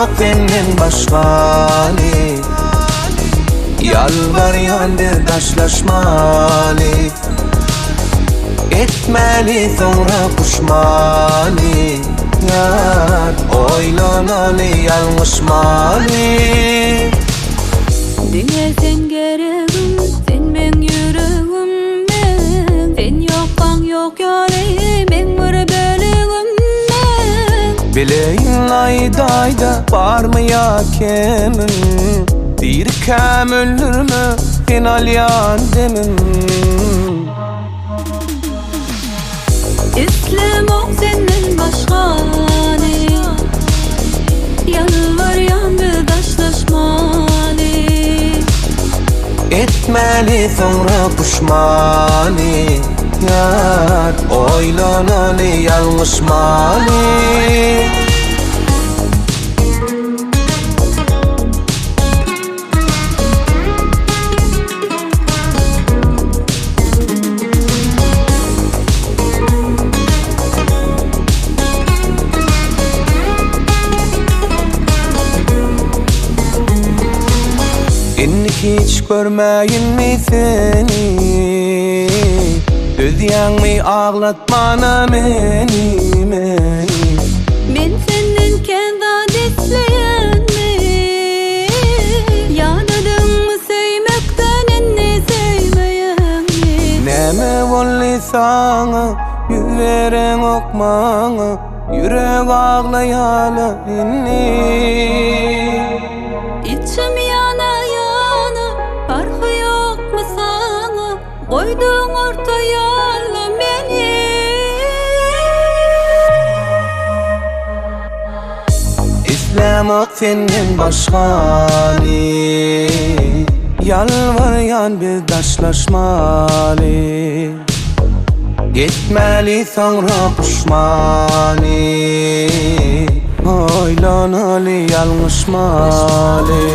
Islämok senden başgany Ýalbarýan biz daşlaşmaly Etmäli soňra puşmany Ýar oýlanaly ýalňyşmaly. Diňe sen geregim, sen meň ýüregim meň Sen ýokkaň ýok ýaly, meň bir bölegim meň. Bileýin aýdaýda barmy ýa kemim Dirikäm öldürme sen alýan demim. Islämok senden başgany, Ýalbarýan biz daşlaşmaly. Etmäli soňra puşmany, Ýar, oýlanaly ýalňyşmaly. Indi hiç görmäýinmi seni Dözýäňmi aglatmana meni, meni. Men senden kän zat isleýänmi Ýadadyňmy söýmekden indi söýmeýäňmi. Näme boldy saňa ýüz bereňok maňa Ýürek aglaýala indi. Içim ýana ýana parhy ýokmy saňa Goýduň orta ýola meni. Islämok senden başgany Ýalbarýan biz daşlaşmaly Etmäli soňra puşmany Oýlanaly ýalňyşmaly.